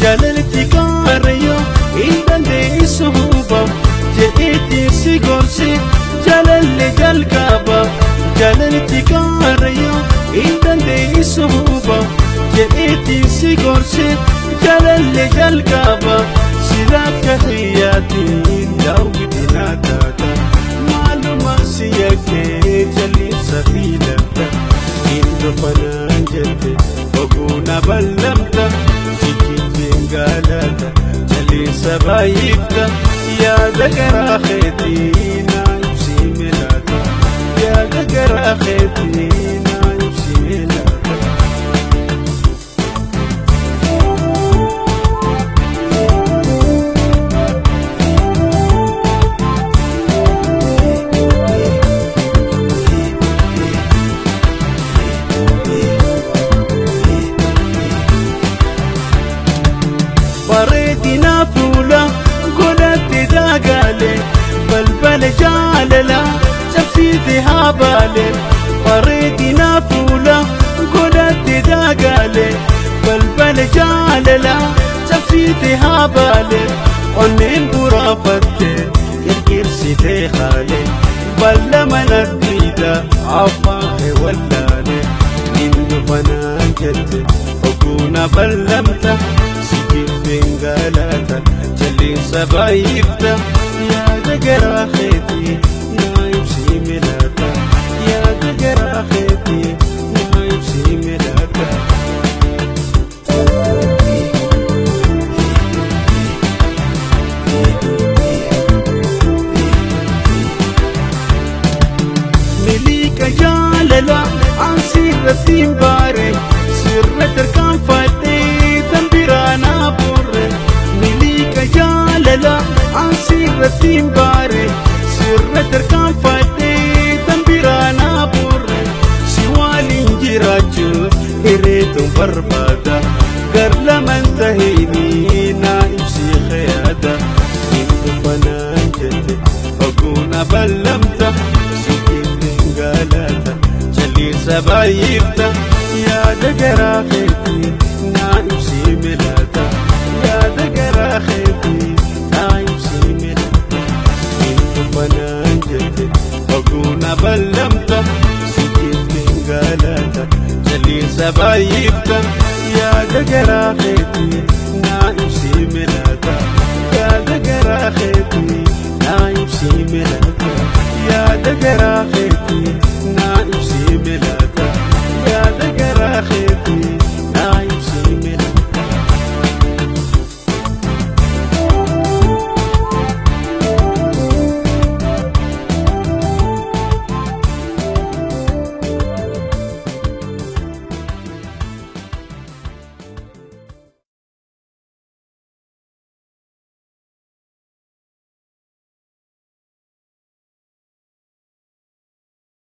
Jaalalti kaarrayyoo hin dandeessu huba jedheetti si gorse jaalalli jalqaba. Jaalalti kaarrayyoo hin dandeessu huba jedheetti si gorse jaalalli jalqaba. Sila akka hiyyaatiin daawwiti naa taata, maaluma si yakkee jalliinsa fiilatta? Hin dhufanaan jette oguu na ballamta, si jibbiin gaalata, jalliinsa baay'ifta. Yaada garaa keetii naa ibsii milaata, yaada garaa keetii naa ibsii milaata. Bareedina fuula godhatte daagaale, balbala jaalala cabsiite haa baale. Bareedina fuula godhatte daagaale, balbala jaalala cabsiite haa baale. Onneen buraafatte qirqirsitee haale, balla mana diida afaan kee wallaale. Hin dhufanaan jette oguu na ballamta, si jibbeen galata, jalliinsa baay'ifta. Yaada garaa keetii naa ibsii milaata, yaada garaa keetii naa ibsii milaata. Miliqa jaalala an sirratti hin baare, sirra tarkaanfadhee tan biraa naa boorre. Miliqa jaalala an sirratti hin baare, sirra tarkaanfadhee tan biraa naa boorre. Si waliin jiraachuuf hireetuun barbaada, gar laman tahinii naa ibsii yaada. Hin dhufanaan jette oguu na ballamta, si jibbiin galata, jalliinsa baay'ifta. Yaada garaa keetii naa ibsii milaata, yaada garaa keetii naa ibsii milaata. Hin dhufanaan jette oguu na ballamta, si jibbiin galata, jalliinsa baay'ifta. Yaada garaa keetii naa ibsii milaata, yaada garaa keetii naa ibsii milaata, yaada garaa keetii